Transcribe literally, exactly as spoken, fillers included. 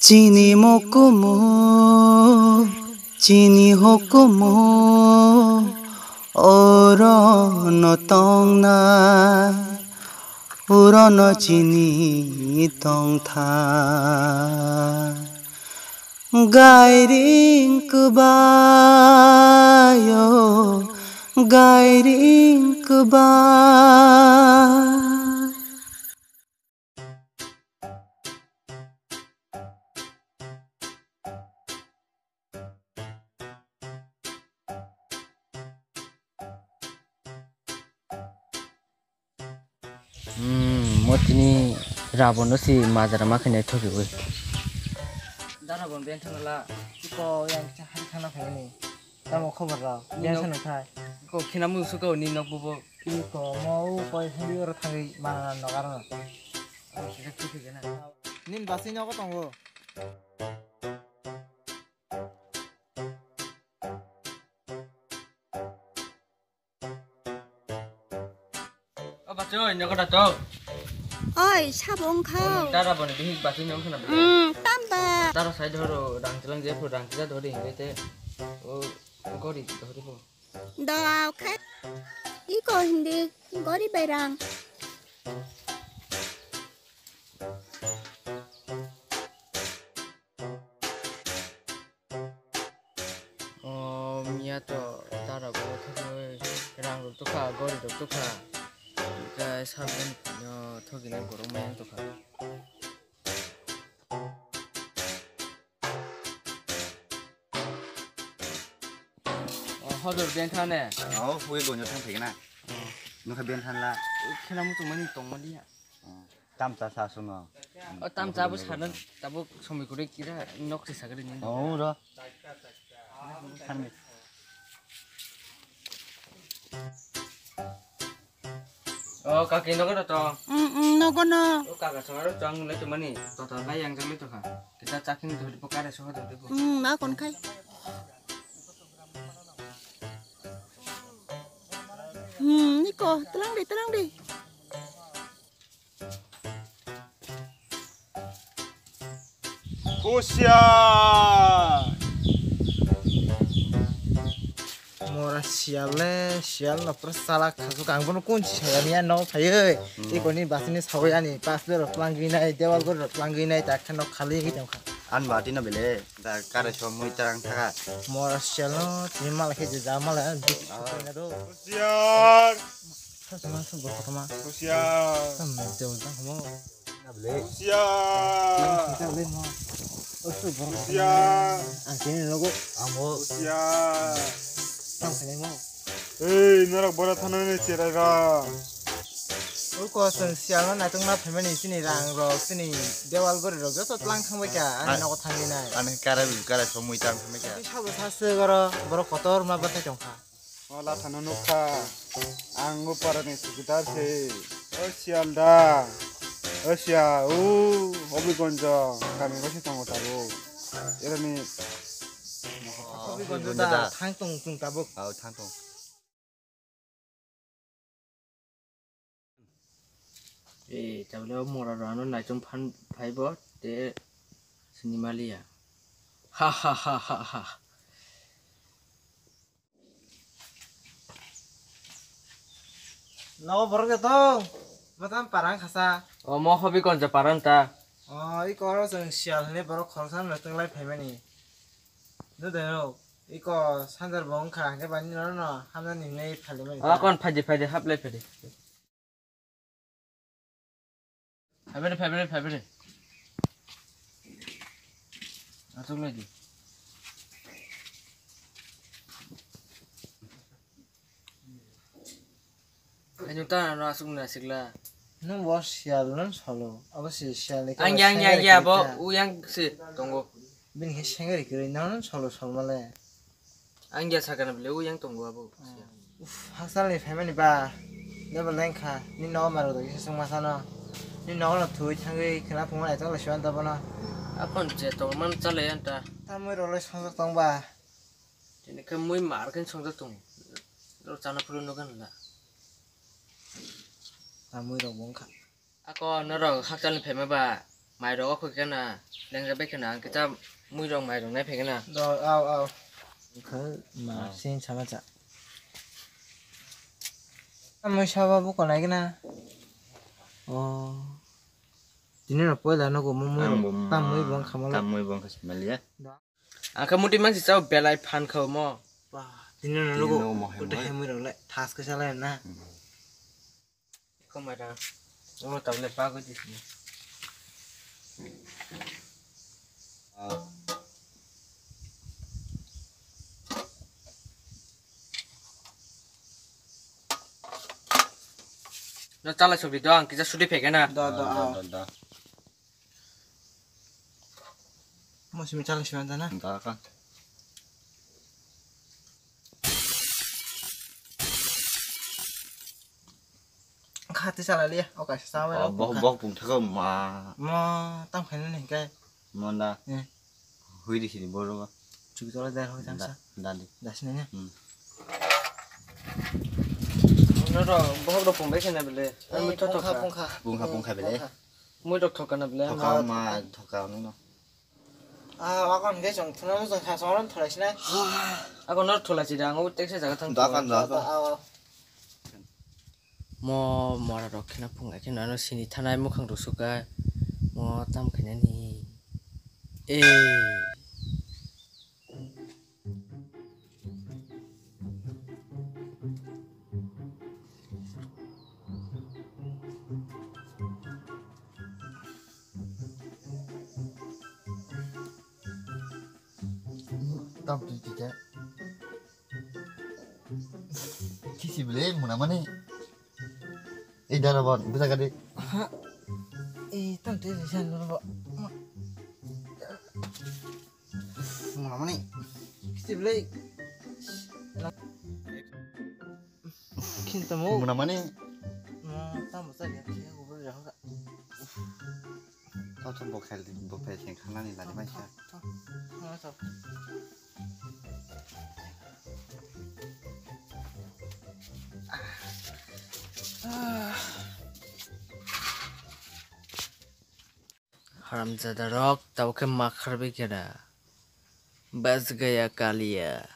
Chini mokumu, chini hukumu, oro no tongnai, oro no chini tongthai. Gairing kwbaio, gairing kwbai. Hmm, mo tini Rabon no si majra ma khainai thoki oi. Dara bon ben thangla, ko yang cha hari khana khaini. Tamo khobor rok, ben Nino- sano thai. Ko khina musu ko ni nok bubo. Iko mo u koi hindi oro thangwi mana nok aro. Nin basi nogo tongo. O bachoi, nogo da to. Oi, sabo wngkha. Dara boni bihik bachoi nong khna. Hmm, tamba. Dara sai dhoro, rang chlang je phu rang chla dhori hingke te. O gori dhori phu. Dao khe. Iko hindi gori bairang. O miya to dara bo thokwi rang rok tukha, gori rok tukha. Ka sabun no thokini borok mayang tukha. O, hodor ben thane. O, hui gonyo thang thai na. O. Nokha ben than la. Khena muchung mani tong mani ya. O, tam cha sa suno. O, tam cha bo sana, tabuk somoi kuri kira nok se sagri ni. O, ro. Thank you. O kaki nogo da to. Mm, mm, nogo no. O kaka song aro chang le to mani. To to lai yang jang le to kha. Kita chaking to di pokare so do de bo. Mm, ma kon khai. Hmm, niko, telang de, telang de. Husiar! Mora sial le, sial no pura salak khasuk ang bono kun si saya niya no phayoi. Hmm. Iko ni basi ni sawi ani pas le rok langwi nai, dewal gori rok langwi nai, tak khe nok khali ngi tong kha. An bati no bele, da kare so mui tarang thaka. Mora sial no, tini mala khe je ja mala, dik Ah. na do. Husiar! Sasama sumber kotorma. Husiar. Tam jauh jang mo. Husiar. Sita le mo. Osu bor. Husiar. Ang sini logo. Amo. Husiar. Tam sini mo. Ei, norok bora thana ni cherai ra. Oko song sial na natung na phaimani sini rang rok sini dewal gori rok joto tlang thang bai kha ani nogo thang di nai. Ani kara bi kara somoi tang thang bai kha. Sabo sase goro borok kotor ma bathai tong kha. O lathano nukha, ang o parani chowkidar se. O Sialda, o Sia, o Hobirganj kami bai se tongo tabuk. Erani Hobirganj da thang tong chwng tabuk. Au, thang tong. E, tabole o mora rano naichom phan phaibo te sini maliya. Ha ha ha ha ha. Nogo borok de tong. Matam parang khasa. O mo Hobirganj parang ta. O, i koro chwng Sial hwnwi borok khoroksa no twng lai phaimani. Dudai rok, iko sanjar bo wngkha, hwnkhe bani norokno hamjani hinwi phalimani. A kon phaidi phaidi haplai phaidi. Phaibere phaibere phaibere. Aswk lai di. Ani ta no aswk na sikla. Nwng bo Sial no solo. Abo si Sial ni. Angya angya angya bo uyang si tongo. Bini khe sengri kwrwi no solo solmale. Angya sakana bile uyang tongo abo. Uf, hakchal ni phaimani ba. Debo lengkha. Ni nogo maro do kisa sung masano. Ni nogo no thui thangwi khwna phungma naitok lai siwan ta bono. Apon je tongman chalai anta. Tamoi rok lai songjak tong ba. Tini khe mui mar khe songjak tongo. Norok chana phuru nukha nla. Tamoi rok bo wngkha. Ako norok hakchalni phaima ba? Mairok o khoi khena, lengja bai khena, ang kisa muirok mairok nai phai khena. Do, aw, aw. Khe ma sin sama cha. Amoi saba buko nai khena. O. Tini no poila nogo mo muirok tam mui bong khamalo. Tam mui bong kha samaliya. Ang khe muti mansi chao belai phan kha omo. Ba, tini no nogo kuta hemui rok le thas khe salai na. Khomai da. Omo tablet bagwi di sini. No chala sokdi do ang kisa sudi phekena. Da, da, da, da. Mo simi chala sima da na. Da ka. Khati chala liya, o kaisa chawi rok bok bok pung thaka ma. Mo tam khaina ni kai. Mo da. Eh. Hui di sini boro. Chuki tola dar hoi tamsa. Da di. Das ni ne. Hmm. Ono ro bohok ro pung bai khaina bele. Ami to to kha. Pung kha pung kha bele. Mui rok thoka na bele. Thoka ma thoka no. Ah, akon hwnkhe chwng thwna mujang kha, chwng oro thwlai sinai. Akon oro thwlai si da, ang o teksa jaga thang. Dakhan, dakhan. Mo mora rok khena phung khe nano sini thanai mukhang rw suka. Mo tam khaina ni. Eh. Tam twi twi khe. Kisi bele muna mani. Ei dara bon, bisa gadi. Ha. Ei tam twi twi san dulu, Bo. Muna mani. Kisi bele. Kini tamo. Muna mani. Tamo sa dia, kisi aku boleh dah. Tau tau bokhel di bokhel sing khana ni lari mai sa. Haramjada rok tau khe makhar bai khe da. Bas gaya kaliya.